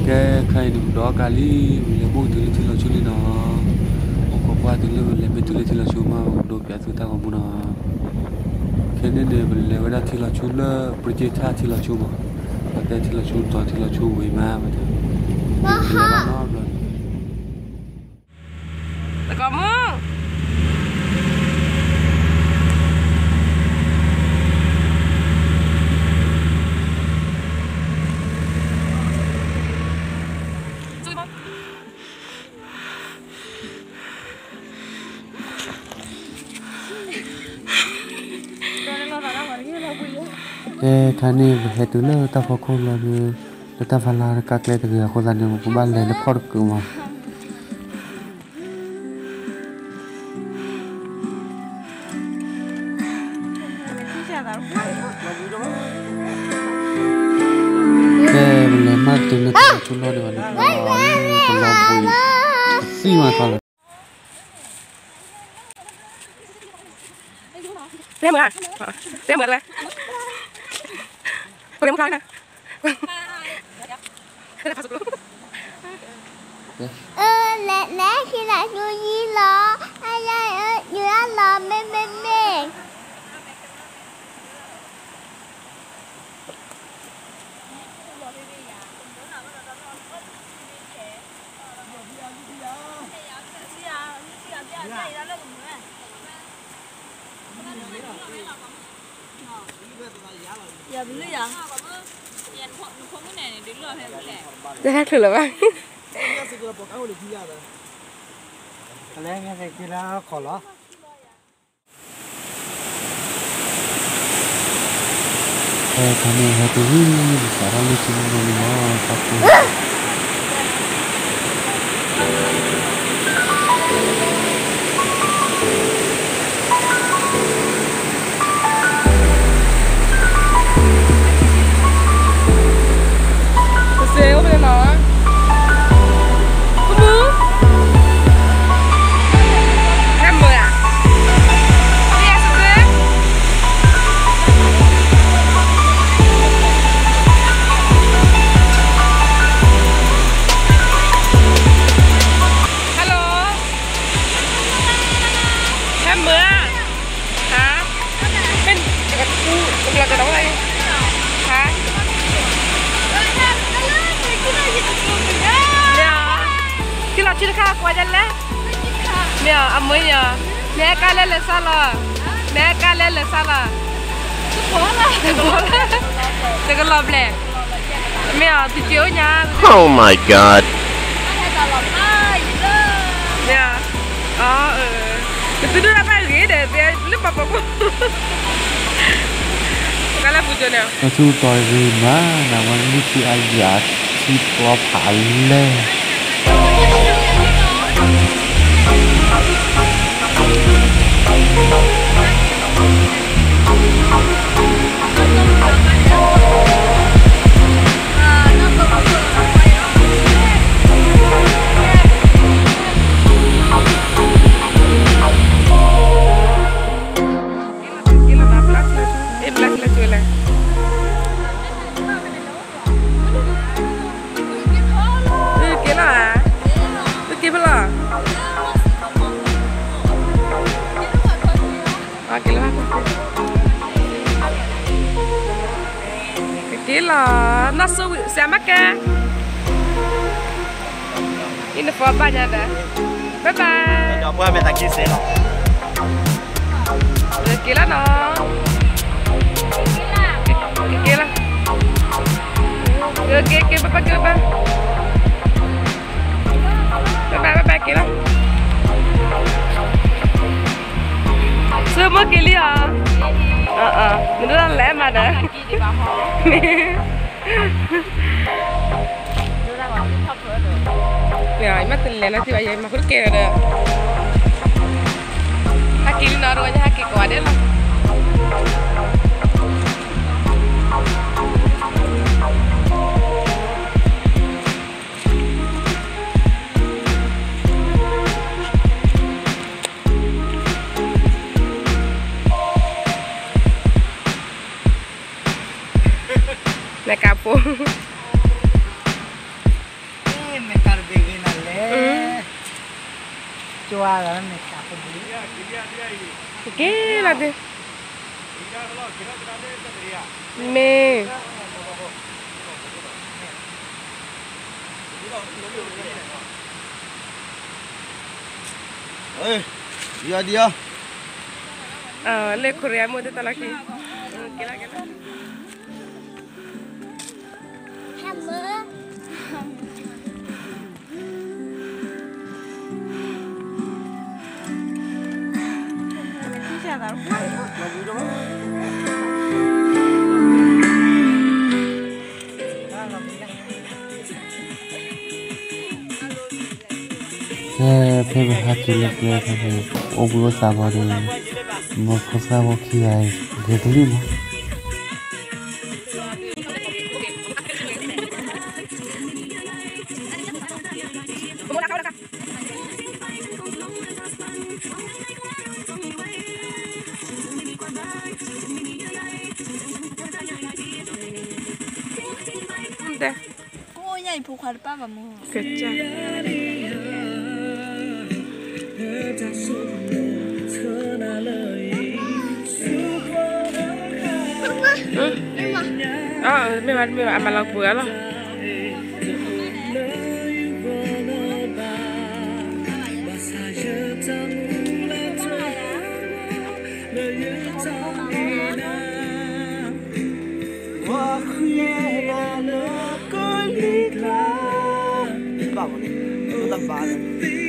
ကဲ ခဲအံၤန့ၣ် ပဒီးကးလံ, ပလဲၤဘိၣ်ကတုၤလၢထံလီၤဆူလံနီၤ. ပခိးကွၢ်တုၤလၢပလဲၤမ့ၢ်တုၤလၢထံလီၤဆူမး ပကဒိးပၠးသုတၢ်ဂီၤမူနီၤ. ခဲန့ၣ်န့ၣ် ပလဲၤဝဲဒၣ်ထံလီၤဆူလၢ ပရက့ထၢၣ်ထံလီၤဆူမး, ပတဲထံလီၤဆူ ဒီးထံလီၤဆူဝံၤမး ပတဲ ပလဲၤဘၣ်နီတဘျီန့ၣ် သကိးမုၣ် ကဲ ခါန့ၣ် ပဟဲတုၤလၢတၢ်ဖီခိၣ်လီၤဒီး လၢတၢ်ဖီလာ်တကးကျဲတဂ့ၤအဃိသတးန့ၣ် ပကဘၣ်လဲၤလၢဖီၣ်တကုးမး. ကဲပလဲၤမၢ်တုၤလၢထံလီၤဆူလီၢ်ဒံးဘၣ်န့ၣ် ပလီၤဘှံး သံမးထီၣ်လီၤ. တဲမုာ်ဧါ, တဲမုာ်တဂၤ, ပကမုၢ်ခါန့ၣ်, လဲၤလဲၤထံလီၤဆူယံလီၤ, အယၤအၢ ယၤလီၤ မ့ၢ်မ့ၢ်မ့ၢ်. တဟဲချုးလၢၤဘၣ်. ဖဲန့ၣ်ဟဲတုၤလံ ပစးထီၣ်လၢထံမုၢ်လီၤ တၢ်ကိၢ် စ့ အိၣ်ဖဲလဲၣ်နီၤ, ကမူ, ဟဲမုာ်ဧါ, လၢယၤစ့စ့. Hello, ဟဲမုာ်ဧါ. ဟါ, မ့ၢ်, ကဘျီကဒီးဝဲ, ဟါ, မ့ၢ်ဧါ, ထံလီၤဆူတခါကွၢ်ယလဲၣ်, မ့ၢ်ဧါ, အမုာ်ဧါ, မ့ၢ်ဟဲကါလဲလဲၤစါလီၤ, မ့ၢ်ဟဲကါလဲလဲၤစါလီၤ, တကလီၤဘျဲၣ်, မ့ၢ်ဧါ, သုစ့အိၣ်ညါ, Oh my God. မ့ၢ်ဧါ, အၢ, ကသုဒိၣ်တၢ်ဘၣ်ဂ့ၤဒီး လၢပှၤပိာ်ခွါ ကလၢပူၤကၠိန့ၣ်, တၢ်ထူၣ်တီၤဂ့ၤမး နဝဲမုၢ်ထံအယၤထံကျီဖးလဲၢ်. သုက့ၤလီၤဧါ, သုက့ၤဖဲလဲၣ်, က့ၤလီၤ, နီၢ်စိဝံၤ စဲးမၤကဲ အံၤနဖိဘၣ်ညါဒီး, bye bye, က့ၤလီၤနီၤ, က့ၤလီၤ, က့ၤ က့ၤ bye bye, က့ၤ bye bye, bye bye, bye bye, က့ၤလီၤ, ဆိမိၣ်က့ၤလံဧါ, နဒိၣ်လဲၣ်မးဒီး ယမ့ၢ်တလဲၤလၢထံဘၣ် ယမၤဃုတကဲဒီး, ဟဲက့ၤလံနီၤ တဝဲညါ ဟဲက့ၤကိးဂၤဒဲးလီၤ. နကးဖိ က့ၤလီၤဒုး, မ့ၢ် ဒံအီၤဒံအီၤ, လၢခိရံယါမ့ၢ်တၢ်တၢ်လီၢ်ခံ, က့ၤလီၤက့ၤလီၤ. ဖဲ ဖဲပဟဲက့ၤလၢကျဲဖဲန့ၣ် အိၣ်ဘှံးအိၣ်သးဘၣ်ဒီး မ့ၢ်ဖိသၣ်ဖိခံဂၤအံၤ ဂဲၤကလံၣ်မး. ကစၢ် မ့ၢ်ဘၣ် မ့ၢ်ဘၣ် အမၤလီၤပှၤလီၤ. ဘၣ်မနုၤ တၢ်ဘၣ်လၢ